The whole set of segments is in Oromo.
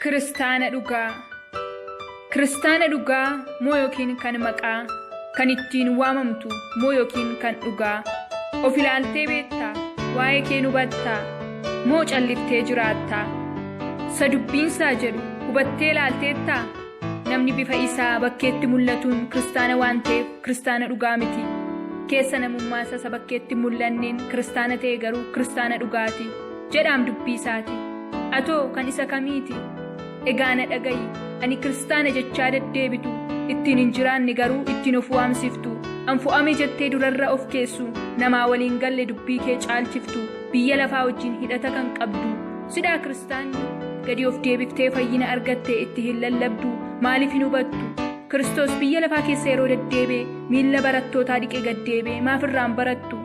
Kiristaana dhugaa. Kiristaana dhugaa moo yookiin kan maqaa, kan ittiin waamamtu moo yookiin kan dhugaa? Of ilaaltee beektaa? Waa'ee kee ni hubattaa? Moo calliftee jiraattaa? Sa dubbiinsaa jedhu hubattee ilaalteettaa? Namni bifa isaa bakkeetti mul'atuun kiristaana waan ta'eef kiristaana dhugaa miti. Keessa namummaa isaa isa bakkeetti hin mul'anneen kiristaana ta'e garuu kiristaana dhugaati. Jedhaam dubbii isaati. Atoo kan isa kamiiti? Egaa na dhaga'i, ani kiristaana jechaa deddeebitu, ittiin hin jiraanne garuu ittiin of waamsiftu, an fo'ame jettee durarra of keessu, namaa waliin galle dubbii kee caalchiftu, biyya lafaa wajjin hidhata kan qabdu. Sidhaa kiristaanni? Gadi of deebiftee fayyina argatte itti hin lallabdu, maaliif hin hubattu? Kiristoos biyya lafaa keessa yeroo deddeebi'e miilla barattootaa dhiqe gad deebi'e maaf irraa hin barattu?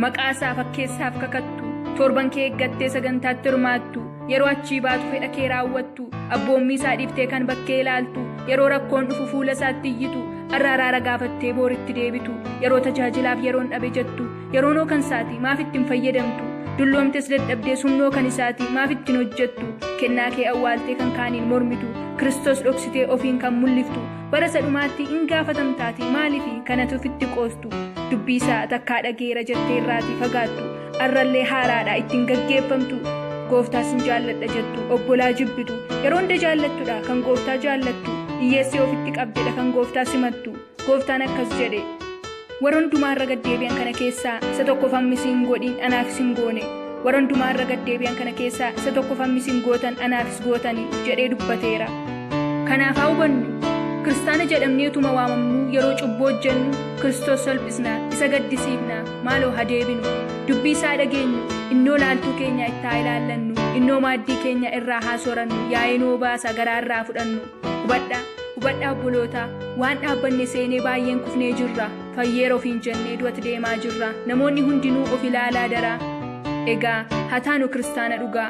Maqaa isaa fakkeessaaf kakattu, torban kee eeggattee sagantaatti hirmaattu, yeroo achii baatu fedha kee raawwattu, abboommii isaa dhiiftee kan bakkee ilaaltu, yeroo rakkoon dhufu fuula isaatti iyyitu, har'a araara gaafattee booritti deebitu, yeroo tajaajilaaf yeroon dhabe jettu, yeroonoo kan isaati maaf itti hin fayyadamtu? Dulloomtes dadhabdees humnoo kan isaati maaf itti hin hojjettu? Kennaa kee awwaaltee kan kaaniin mormitu, Kiristoos dhoksitee ofiin kan mulliftu, bara isa dhumaatti in gaafatamtaatii maalifi kanati ofitti qoostu? Dubbii isaa takkaa dhageera jettee irraatii fagaattu, arrallee haaraadha ittiin gaggeeffamtu, gooftaa sin jaalladha jettu, obbolaa jibbitu, yeroo hunda jaallattudha kan gooftaa jaallattu, hiyyeessii ofitti qabdedha kan gooftaa simattu. Gooftaan akkas jedhe, warra hundumaa irra gad deebi'an kana keessaa isa tokkoof hammi isin hin godhin anaafis hin goone, warra hundumaa irra gad deebi'an kana keessaa isa tokkoof hammi isin gootan anaafis gootani jedhee dubbateera. Kanaaf haa hubannu, kiristaana jedhamnee utuma waamamnuu yeroo cubbuu hojjennu Kiristoos salphisna, isa gaddisiifna, maaloo haa deebinu. Dubbii isaa dhageenyu, innoo laaltuu keenya itti haa ilaallannu, innoo maaddii keenya irraa haa soorannu, yaa'ee nu obaasa garaa irraa fudhannu. Hubadhaa, hubadhaa obbolootaa, waan dhaabbanne seenee baay'een kufnee jirra, fayyeera ofiin jennee du'atti deemaa jirra, namoonni hundinuu of ilaalaa daraa. Egaa, haa taanu kiristaana dhugaa.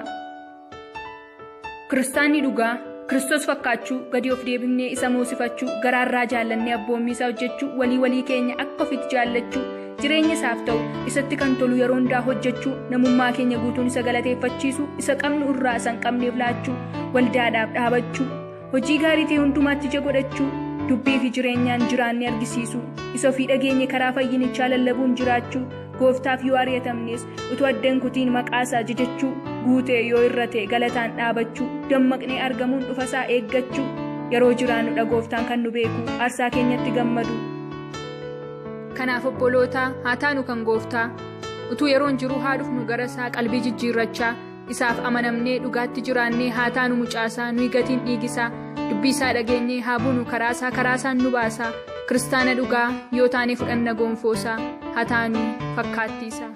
Kiristaanni dhugaa, Kiristoos fakkaachuu, gadi of deebifnee isa moosifachuu, garaarraa jaallannee abboommii isaa hojjechuu, walii walii keenya akka ofitti jaallachuu, jireenya isaaf ta'u, isatti kan tolu yeroo hundaa hojjechuu, namummaa keenya guutuun isa galateeffachiisuu, isa qabnu irraa isa hin qabneef laachuu, waldaadhaaf dhaabachuu, hojii gaarii ta'e hundumaatti ija godhachuu, dubbii fi jireenyaan jiraannee argisiisuu, isa ofii dhageenye karaa fayyinichaa lallabuun jiraachuu, gooftaaf yoo ari'atamnes utuu adda hin kutiin maqaa isaa jajachuu, guutee yoo irrate galataan dhaabachuu, dammaqnee argamuun dhufa isaa eeggachuu, yeroo jiraannudha gooftaan kan nu beeku, aarsaa keenyatti gammadu. Kanaaf obbolootaa haa taanu kan gooftaa, utuu yeroon jiruu haa dhufnu gara isaa qalbii jijjiirrachaa, isaaf amanamnee dhugaatti jiraannee haa taanu mucaasaa, nuyi gatiin dhiigisaa, dubbii isaa dhageenyee haa buunu karaasaa, karaasaan nu baasaa, kiristaana dhugaa yoo taane fudhanna gonfoosaa, haa taanu fakkaattiisaa.